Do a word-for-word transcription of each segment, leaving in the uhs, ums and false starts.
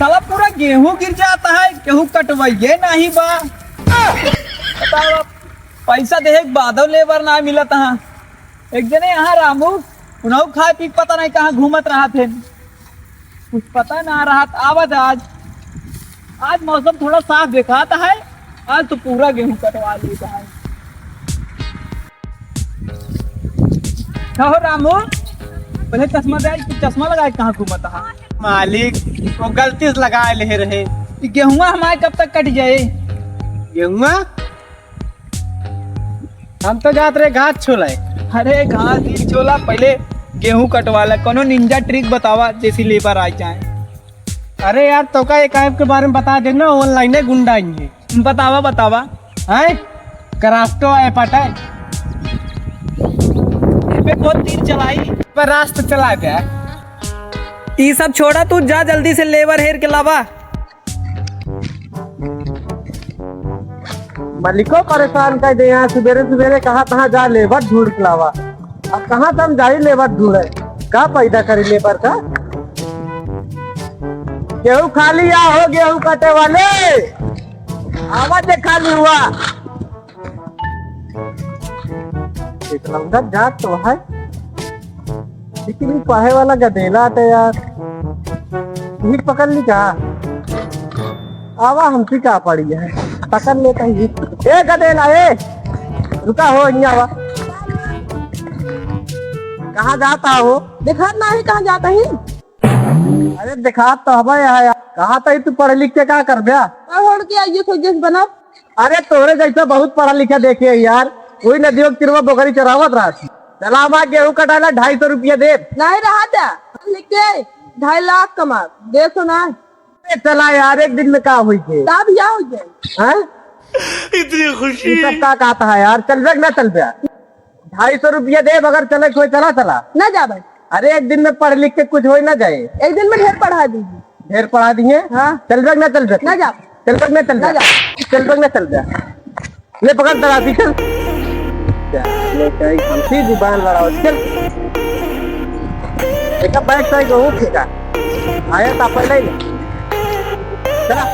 साला पूरा गेहूं गिर जात है, केहू कटवइये नाहीं बा। बतावा, पैसा देहे के बादो लेबर ना मिलत है। एक जने यहाँ रामू, उनहू खाए पी के पता नहीं कहाँ घूमत रहत है। कुछ पता ना रहत। आवत आज, आज मौसम थोड़ा साफ देखात है, आज तो पूरा गेहूं कटवा लेत है। कहो रामू, पहले चश्मा दे, तू चश्मा लगाए कहाँ घूमत है? मालिक, वो गलती से लगाए ले रहे। ई गेहुआ हमारे कब तक कट जाए? गेहुआ? हम तो जात रहे घास छोलाए। अरे घास ही छोला, पहले गेहूं कटवा ला। कोनो निंजा ट्रिक बतावा, जैसी लेबर आ जाए। अरे यार, तोका एक ऐप के बारे में बता देना, online गुंडा ही है। बतावा, बतावा। हैं? क्राफ्टो ऐप अटे। ए पे कौन तीर चलाई? पर रास्ता चला गया। ई सब छोड़ा, तू जा जल्दी से लेबर हेर के लावा। मालिको परेशान कर दे यहाँ, सुबेरे सुबेरे कहाँ कहाँ जा लेबर ढूंढ के लावा। अब कहाँ से हम जाई लेबर ढूंढे, का पैदा करी लेबर का? गेहूं खाली आ हो, गेहूं काटे वाले, आवाज खाली हुआ। एक लौंडा जात तो है, लेकिन ई पढ़े वाला गदेला तो यार, यही पकड़ ली का? आवा, हमसे का पड़ी है, पकड़ लेता ही। ए गदेला, ए, रुका हो, यहाँ आवा। कहाँ जाता हो? देखा नाहीं कहाँ जाता ही। अरे देखा तो हवा यहाँ यार। कहाँ तई तू पढ़ लिख के का करब्या? पढ़ ओढ़ के आइए तो जैसे बना। अरे तोरे जैसा बहुत पढ़ा लिखा देखे है यार। वही नदियों के किरवा बोकरी चरावत रहत। चला हमार गेहूं कटाला, ढाई सौ रुपया दे। नाहीं रहा था। लिख के ढाई लाख कमा। दे तो ना। ए, चला यार, एक दिन में का होई के? का बिया हो जाए? हैं? इतनी खुशी। ये सब का कहता है यार? चलबे कि ना चलबे? ढाई सौ रुपया दे, अगर चले कोई चला, चला। ना जा भाई। अरे, एक दिन में पढ़ लिख के कुछ हो ना जाए। एक दिन में ढेर पढ़ा दीजिए। ढेर पढ़ा दिए? हाँ। चलबे कि ना चलबे? ना जा। चलबे कि ना चलबे? ना जा। चलबे कि ना चलबे? ले पकड़ तरासी, चल। ले कहीं हमसे जुबान लड़ाओ, चल। देखा बैग सही को हो फेंका। आया था पहले ही। चला।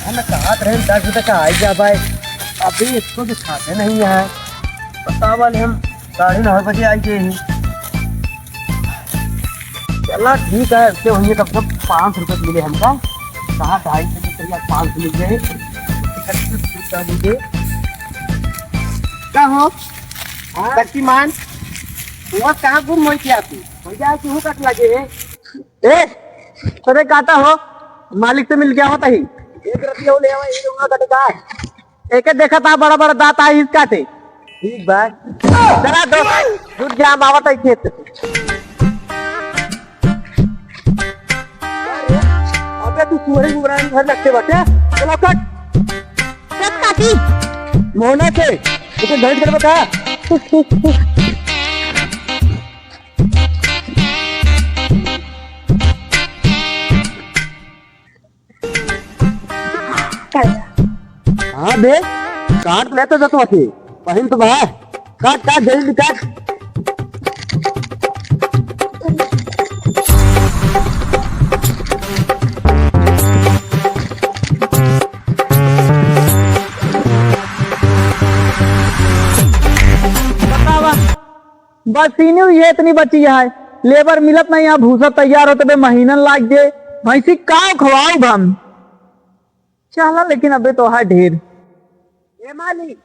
हम कहत रहे दस बजे का आई जा भाई, अभी इसको दिखाते नहीं है। बतावा ले हम साढ़े नौ बजे आई गए हैं। चला ठीक है, ऐसे होइए कम से कम पाँच सौ रुपये मिले हमका। कहाँ ढाई सौ रुपया, पाँच सौ मिल गए। इकतीस रुपया मिल गए। का हो? हाँ? शक्तिमान, वो कहाँ गुम होई क्या तू? भैया, तू कट लगे है? ए, तोरे काटा हो, मालिक से मिल गया होता ही। एक रतिया ले आवा, ये दूंगा कटे का? एके देखा था बड़ा बड़ा दांत आई इसका थे। ठीक बा। चला दो, दूध जाम आवत है खेत से। अबे तू सुअरी उबरान घर रखते बाटे। चला कट। कट काटी। मोहना से, उसे घर कर बता। हाँ बे, काट ले तो जतवा के, पहिन तो बा, काट, काट, जल्दी काट। बतावा, बस तीनों ये इतनी बची है, लेबर मिलत नहीं, यहाँ भूसा तैयार होते बे महीनन लाग जे, भैंसी काव खवाओ हम। चला, लेकिन अबे तो है ढेर। ए मालिक,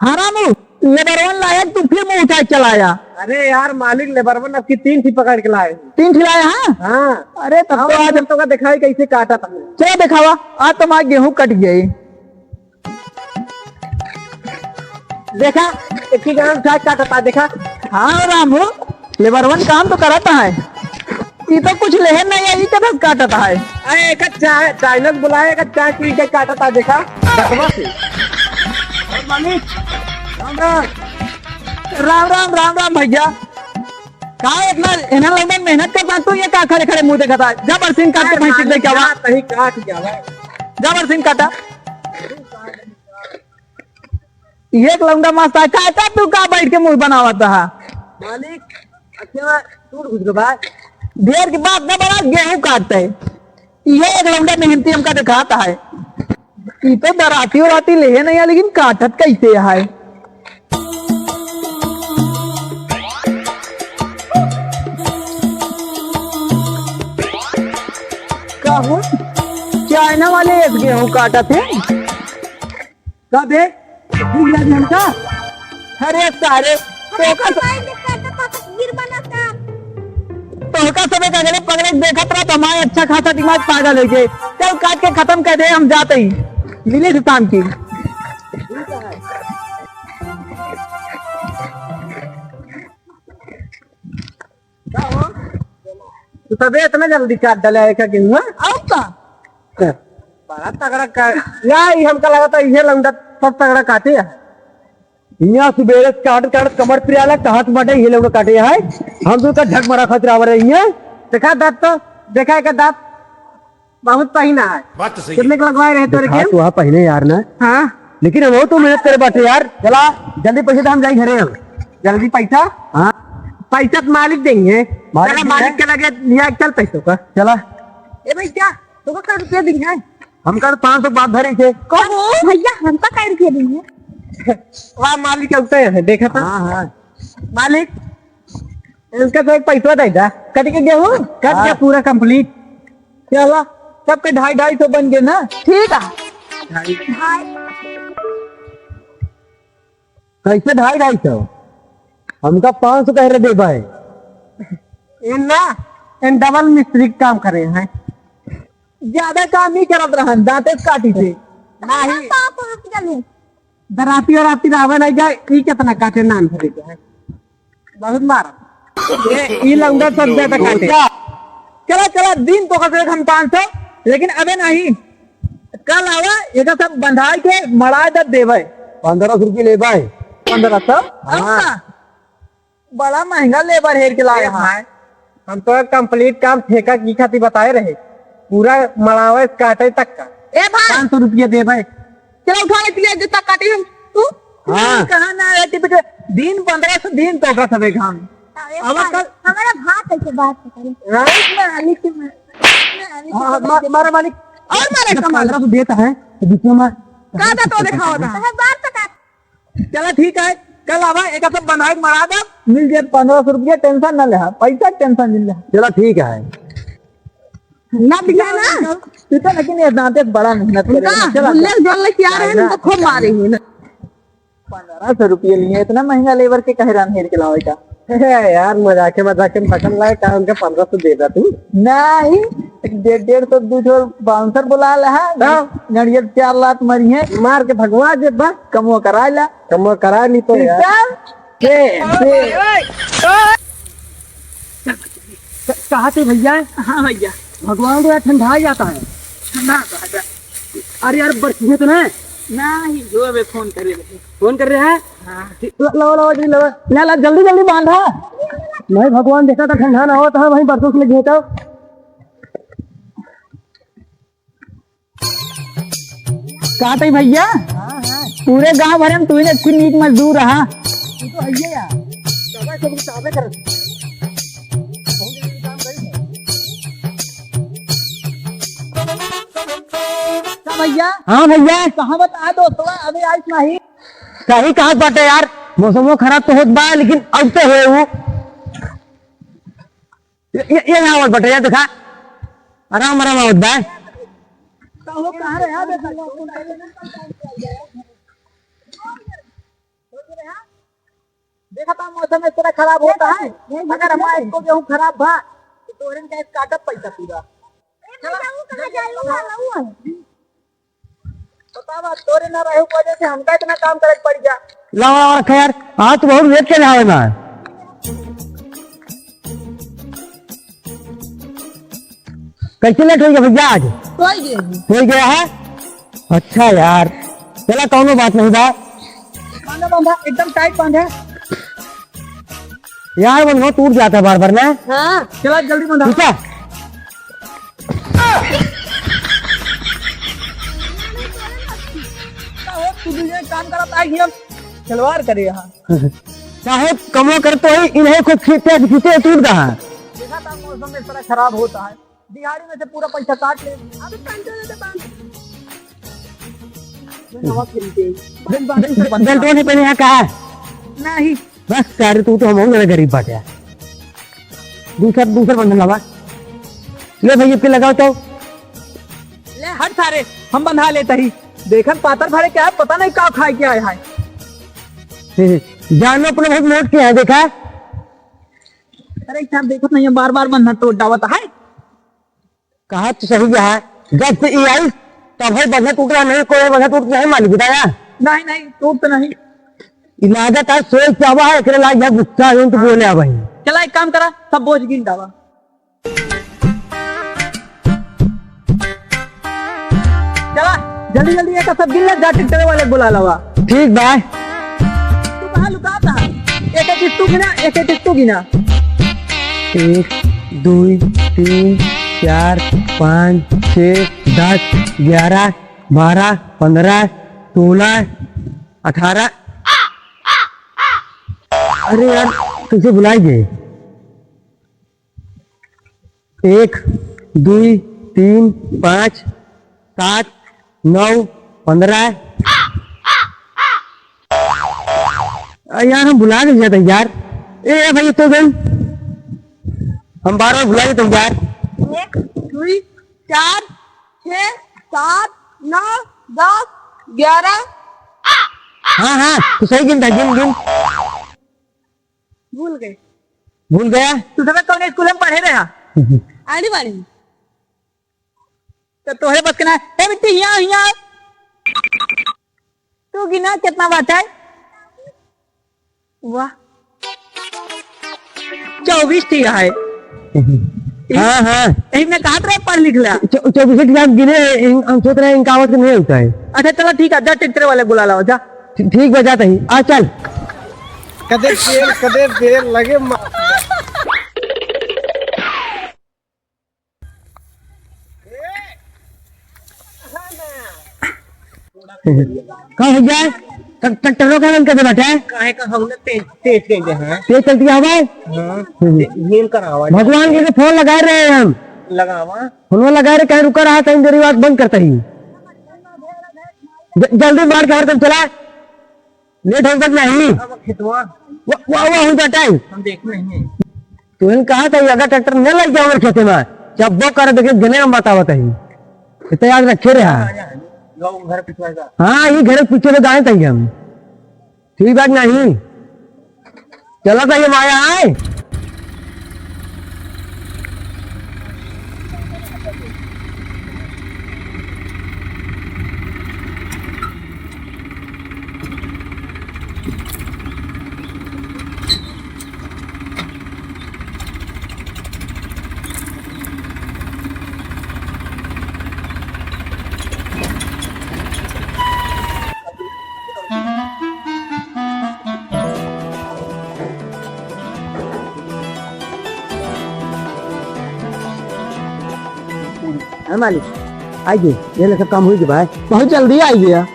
हाँ रामू, लेबरवन लाया, तू फिर मुँह उठाए चला आया। अरे यार मालिक, लेबरवन अब की तीन ठी पकड़ के लाए हैं। तीन ठी लाया, हाँ? हाँ। अरे तब तो आज हम तो का दिखाई कैसे काटा था। चला दिखावा, आज तो हमारा गेहूँ कट गई। देखा, एक ही गाँव उठा काटा था, देखा। हाँ रामू, लेबरवन काम तो करत है, ई तो कुछ लेहे नहीं है, ई कब काटत है? अरे, एक चाय, चाइना से बुलाए, एक चाय पी के काटत है, देखा, बकवा से। मालिक, राम राम। राम राम, राम राम भैया। का इतना, इन्हें लोगन मेहनत करता, तू ये का खड़े खड़े मुँह देखता है? जा बरसीन काट के अरे भैंसी मालिक, दे क्या हुआ? जा, कहीं काट क्या हुआ? जा बरसीन काटा। एक लौंडा मस्त है, काटा तू का बैठ के मुँह बनावत है? मालिक, अच्छा, टूट घुस गो बा। देर की बात ना बना, गेहूँ काटते। ये एक लौंडा मेहनती हमका दिखाता है। ई तो दराती उराती लेहे नहीं है, लेकिन काटत कैसे है? का हो? चाइना वाले एक गेहूँ काटत है? का बे? भूल गया हमका? अरे सारे, तोहका स-, तोहका सबे का अगले पगले देखत रहा तो हमारे अच्छा खासा दिमाग पागल हो गए। चल काट के खत्म कर दे, हम जाते ही। मिले से शाम की। का हो? तू तबे इतना जल्दी काट डाले है का गेहुआ? और का? बड़ा तगड़ा का-, या, ई हमका लगता है, ये लौंडा सब तगड़ा काटे है। हियाँ सुबेरे से काटत, काटत कमर पिराला, कहाँ से बाटे, ये लौंडा काटे है। हम तो का झक मारा खातिर आवा रहे हैं। देखा दाँत तो, देखा एक दाँत। बहुत पहिना है। बात तो सही है। कितने के लगवाए रहे तोरे देखा के? तो वहाँ पहिने यार ना। हाँ। लेकिन हम तो मेहनत करे बाटे यार। चला, जल्दी पैसे तो हम जाई घरे हम। जल्दी पैसा? हाँ। पैसा तो मालिक देंगे। मालिक चला, देंगे। मालिक के लगे लिया, चल पैसों का। चला। ए भैया, तोका का रुपया देंगे? हमका तो पाँच सौ बात भरी थे। कौन? भैया, हमका का रुपया देंगे? वाह, मालिक उगते हैं, देखा था? हाँ, हाँ। मालिक, इनका तो एक पैसा दे दा। कट के गेहूँ? कट गया हाँ। पूरा complete। चला, सबके ढाई ढाई सौ बन गए ना? ठीक है। ढाई। ढाई। कैसे ढाई ढाई सौ? हमका पाँच सौ कह रहे दे भाई। इन ना, इन double मिस्त्री के काम करे हैं। ज्यादा काम ही करत रहन, दांते से काटी थे। नहीं। पाँच सौ रुपया ले। दराती और राती रावे नहीं जाए, ई कितना काटे नान भरे के है। बहुत मारा। ए, ई लौंडा सब ज्यादा काटे। चला, चला, दिन तो कसरत हम पाँच सौ, लेकिन अबे नहीं। कल आवा, एका सब बंधाई के मड़ा दे देवे। पन्द्रह सौ रुपये लेबे। पन्द्रह सौ? हाँ। अब का? बड़ा महंगा लेबर हेर के लाए ए हैं। भाई, हम तो complete काम ठेका की खातिर बताए रहे, पूरा मड़ावे से काटे तक का। ए भाई। पाँच सौ रुपया देबे। चला उठा ले, चलिए, जूता काटी हम। तू? हाँ। कहाँ ना है, टिपिट। दिन पन्द्रह सौ, दिन तो का सबे घाम। अरे अब भाई, कल हमारा भात कैसे बात करें? हाँ। मालिक, मालिक, हाँ, मालिक। मा-, मारा मालिक। और मारा जब कमाल। पन्द्रह सौ देता है, तो बीच में मार। का था तो दिखाओ था? अरे बात तो कर। चला ठीक है, कल आवा, एक सब बनाए के मरा दे, मिल जाए पन्द्रह सौ रुपया, tension ना ले, हाँ, पैसा के tension नहीं ले। चला ठीक है। ना दिया ना। तू तो लेकिन ये दांते बड़ा मेहनत करे उनका हैं। चला, बुल्ले चला। जोल्ले क्या रहे, ना, उनको खूब ना। मारे हैं ना। पन्द्रह सौ रुपया लिए, इतना महंगा लेबर के कहे राम हेर के लावे का? हे यार, मजाके मजाके में पसंद लाए, का उनका पन्द्रह सौ दे दा तू? नहीं, डेढ़, डेढ़ सौ, दो सौ bouncer बुला ला है, हाँ। गड़िया चार लात मरी है। मार के भगवा दे बा। कमवा करा ला। कमवा करा ली तो यार। सिस्टर? के? के? क-, कहा थे भैया? हाँ भैया। भगवान को यार ठंडा आ जाता है। ठंडा आ जाता है। अरे यार, बरसिए तो ना? नहीं, जो अबे फोन करे रहे। फोन कर रहे हैं? हाँ। ठीक, ला, ला, ला, ला, ला, ला, जल्दी, जल्दी बांधा। नहीं, भगवान देखा था, ठंडा ना हो तो हम वहीं बरसों से लगे तो। का तई भैया? हाँ, हाँ। पूरे गांव भर में तू ही एक नीक मजदूर रहा। तू तो हइये यार। दवा से भी साबे कर। का भैया? हाँ भैया। कहाँ बता दो, थोड़ा अभी आइस नहीं। सही कहत बाटे यार, मौसमो खराब तो होत बा, लेकिन अब तो है वो। ये, ये, ये ना आवत बाटे यार, देखा, आराम, आराम आवत बा। तो वो कहाँ रहे? हाँ, देखा। देखा था मौसम इस तरह खराब होता है। अगर हमारा इसको गेहूं खराब भा, तो तोहरे के काटब पैसा पूरा। चला, जल्दी चला। बतावा, तोरे ना रहे वजह से हमका इतना काम करे के पड़ गया। लावा, लावा, रखा यार। आज तो बहुत लेट के ना आवे ना। कैसे लेट हो गया भैया आज? हो ही गया। हो ही गया है? अच्छा यार, चला, कौनो बात नहीं बा। बांधा, बांधा, एकदम टाइट बांधा। यार, वो टूट जाता है बार बार ना। हाँ। चला, जल्दी बांधा। ठीक है। साहेब, तू भी ये काम करत है कि हम खिलवाड़ करे यहाँ। साहेब, कमो करत ही, इन्हें खुद खींचते खींचते टूट रहा है। देखा था मौसम इस तरह खराब होता है, दिहाड़ी में से पूरा पैसा काट ले। अबे पाँच सौ दे दे, पाँच सौ। बेल्टो नहीं पहने यहाँ का? नहीं। बस यार, तू तो हम गरीब बाटे। दूसर, दूसर बंडल लावा। ले भैया, के लगाओ तो। ले हट सारे, हम बंधा लेते ही। देखन पातर भरे क्या है, पता नहीं का खाए के आए हैं। जानो अपने बहुत मोट के है, देखा? अरे साहब, देखत नहीं है, बार बार बंधा तोड़ डावत है। कहा तो सही है, जब से ई आई, तब है बंधा टूट रहा, नहीं कोई बंधा टूट नहीं मालिक बताया। नहीं, नहीं, टूट तो नहीं। ई लागत है सोच के आवा है, एकरे लाग है गुस्सा है, तो बोले आ भाई। चला एक काम करा, सब बोझ गिन डावा। चला, जल्दी जल्दी एक सब गिन ले, जा ट्रैक्टर वाले बुला लावा। ठीक बा। तू कहाँ लुकाता है? एक एक तू गिना, एक एक तू गिना। एक, दुई, तीन, चार, पाँच, छः, दस, ग्यारह, बारह, पन्द्रह, सोलह, अठारह। अरे यार, तुझे बुलाई गए। एक, दुई, तीन, पाँच, सात, नौ, पन्द्रह। आ, यार, हम भुला गए थे यार। ए, ए भाई, तो गई। हम बार बार भुला गए थे यार। एक, दुई, चार, छः, सात, नौ, दस, ग्यारह। हाँ, हाँ, तू सही गिन था, गिन, गिन। भूल गए। भूल गया? तू सब कौन स्कूल में पढ़े रहा? आड़ी बाड़ी। तो तोहरे बस के ना। ए बिट्टी, हिया, हिया। तू गिना कितना बात है? वाह, चउबीस ठी है। हाँ, हाँ। यही में कहा रहे पढ़ लिख ला। चौ-, चउबीस ठी आप गिने, इन-, हम सोच रहे हैं इनका आवाज नहीं होता है। अच्छा चलो ठीक है, जा ट्रैक्टर वाले बुला लाओ, जा। ठी-, ठीक बा, जाता ही। आ चल। कदे तेल, कदे तेल लगे मा- का हो गया? ट-, ट्रैक्टरों का रंग कैसे बैठा है? काहे का हमने तेज, तेज तेज है। तेज चलती है हवा? हाँ। हम्म। तेज करावा। भगवान के फोन लगा रहे हैं हम। लगावा। फोन लगा रहे, कहीं रुका रहा, कहीं देरी बात बंद करता ही। ज-, जल्दी मार के हरदम चला। लेट हो तक नहीं। अब खेतवा। वा-, वा-, वा, हम तो टाइम। हम देख रहे हैं। तू इन कहा था, अगर ट्रैक्टर न लग जाओ खेते में, जब वो कर देखे, गने हम बतावत ही। इतना याद रखे रहा। गाँव घर पिछवाएगा। हाँ, ये घर पीछे में गाय था हम। ठीक बात नहीं। चला था ये माया आए। हाँ मालिक, आइए, ये ले सब काम हुई गया भाई। बहुत जल्दी आई गया।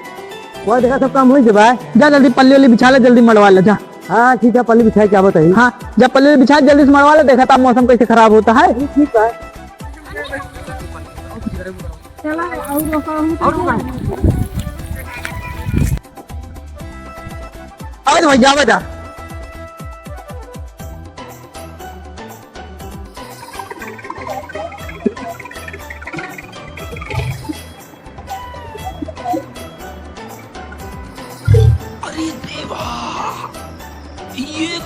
वो देखा सब काम हुई गया भाई। जा जल्दी पल्ली वल्ली बिछा ले, जल्दी मड़वा ले जा। हाँ ठीक है, पल्ली बिछाए क्या बताइए। हाँ, जब पल्ली बिछा जल्दी से मड़वा ले, देखा था मौसम कैसे खराब होता है। ठीक, ठीक है। चला, और रोका, और रोका। आवाज भाई, आवाज आ। अरे देवा। ये